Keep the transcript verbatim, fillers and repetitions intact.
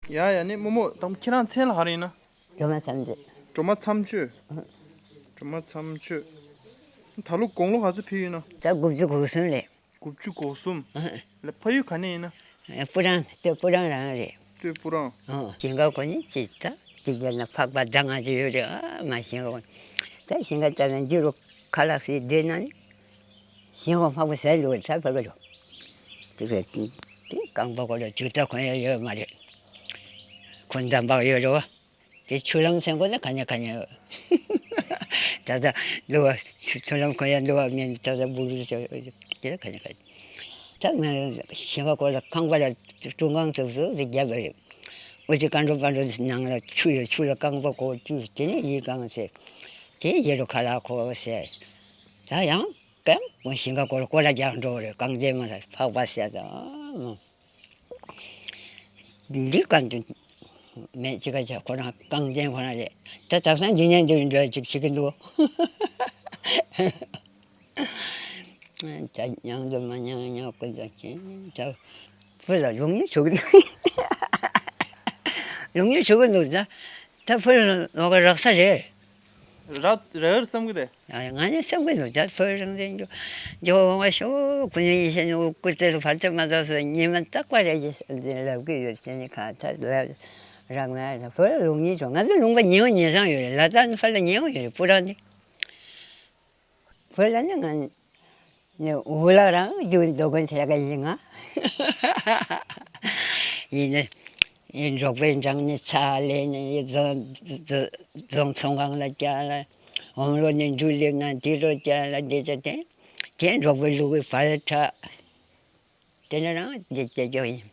ཡ་ཡ། ནི་རྨོ་མོ་དང་ཁྱེད་རང་མཚན་ལ་ག་རེ་ཡིན་ན། སྒྲོལ་མ་མཚམས་གཅོད། སྒྲོལ་མ་མཚམས་གཅོད། སྒྲོལ་མ་མཚམས་གཅོད། ད་ལོ་དགུང་ལོ་ག་ཚོད་ཕེབས་ཡོད་ན། ད་དགུ་བཅུ་གོ་གསུམ་རེད། དགུ་བཅུ་གོ་གསུམ། ལ་ཕ་ཡུལ་ག་ནས་ཡིན་ན། སྤུ་རང་སྟོད་སྤུ་རང་རང་རེད། སྟོད་སྤུ་རང་། ཨོ་ཞིང་ཁ་གོ་ནི་ཅི་ད་དེ་རྒྱ་ན་ཕག་པ་ཟླ་ལྔ་ཅིག་ཡོད་རེད། ཨ་མ་ཞིང་ཁ་གོ་ནི་ད་ཞིང་ཁ་ལྟ་ན་འཇུ་རུ་ཁ་ལག་ཟིག་བསྡད་ན་ནི་ཞིང་ཁ་ཕག་པ་ཟས་འགྲོ་གི་ཚ་ཕ་གི་རུ། དེ་རེད། དེ་རྐང་པ་གོ་ལ་ཇུ་ད་གོན་ཡ་ཡོད་མ་རེད། གོན་ད་འབག་ཡོད་རེད་བ། དེ་ཆུ་ལམ་སེང་གོ་ན་ག་ཉ་ག་ཉ་ཡོད། ད་ད་འདུ་བ་ཆུ་ཆུ་ལམ་གོན་ཡ་འདུ་བ་མིན་ད་ད་འབུ་རུ་ཆ་དེ་ག་ཉ་ག་ཉ། ད་ང་ཞིང་ཁ་སྐོར་ལ་ཁང་པ་ལ་ཀྲུང་ཁང་ཚུགས་སུ་རྒྱབ་པ་རེད། འུ་ཅི་ཀ་འགྲོ་པ་འགྲོ་ནང་ལ་ཆུ་ཡོད། ཆུ་ལ་རྐང་པ་གོ་བཅུག་དེ་ནས་ཡིད་གང་ཟེར། དེ་ཡེ་རུ་ཁ་ལག་གོ་ཟེར། ད་ཡང་ཀམ་ཞིང་ཁ་སྐོར་ལ་སྐོར་ལ་རྒྱག་འགྲོ་རེད། རྐང་རྗེས་མ་ལ་ཕག་པ་ཟེར་ད། འདི་གང་དུ་མེད་ཅི་ག་ཅག་ཁོ་རང་རྐང་རྗེན་ཁོ་རང་རེད། ད་དག་སང་འདི་ནས་འདི་འདྲ་ཅིག་བྱེད་ཀྱི་འདུག་ད་མྱང་དུ་མ་མྱང་མྱོང་ཀུན་ཙམ་ཅིག་ད་བུ་ལ་ལུག་ཉིད་བྱུག་གི་འདུག་ལུག་ཉིད་བྱུག་གི་འདུག་ད་ད་བུ་ལ་ལོག་ག་རག་ས་རེད། ར་ར་བསམ་གི་དེ། ང་ནི་བསམ་གི་འདུག་ད་བོད་རང་བཙན་རྒྱུ་འགྱོ་འོང་བ་ཤོག་ཀུན་ཡིན་ཤེས་ནི་འུ་ཀུ་ཏེ་ལ་བར་དུ་མ་ཐོག་སོ་ཉི་མ་རྟག་པ་རེད་ཅེས་ལབ་གི་ཡོད། དེ་ནི་ཁ་ཐག་ལ་རག་ན་བོད་ལུང་ཉིད་ཆོག་ང་ཚོ་ལུང་པ་ཉེ་བོ་ཉེ་སང་ཡོད་རེད། ལ་དྭགས་ནི་ཕར་ལ་ཉེ་བོ་ཡོད་རེད། སྤུ་རང་ནི་བོད་ལ་ནི་ང་ནི་འུ་ལག་རང་རྒྱུ་འདོད་མཁན་བྱེད་ག་ཡིན་ང་ཡིན་ནི། ཡིན་འབྲོག་པའི་འགྲམ་ནས་ཚྭ་ལེན་ནས་ཡིན་རྫོང་རྫོང་ཚོང་ཁང་ལ་བསྐྱལ་ལ་འོམ་ལོ་ནས་འབྲུ་སླེབས་ན་དེ་རུ་བསྐྱལ་ལ་འདི་ལྟ་དེ་དེ་འབྲོག་པའི་ལུག་གི་བལ་ཁྲ་དེ་ནས་རང་འདི་སྐྱེ་རྒྱུ་ཡིན།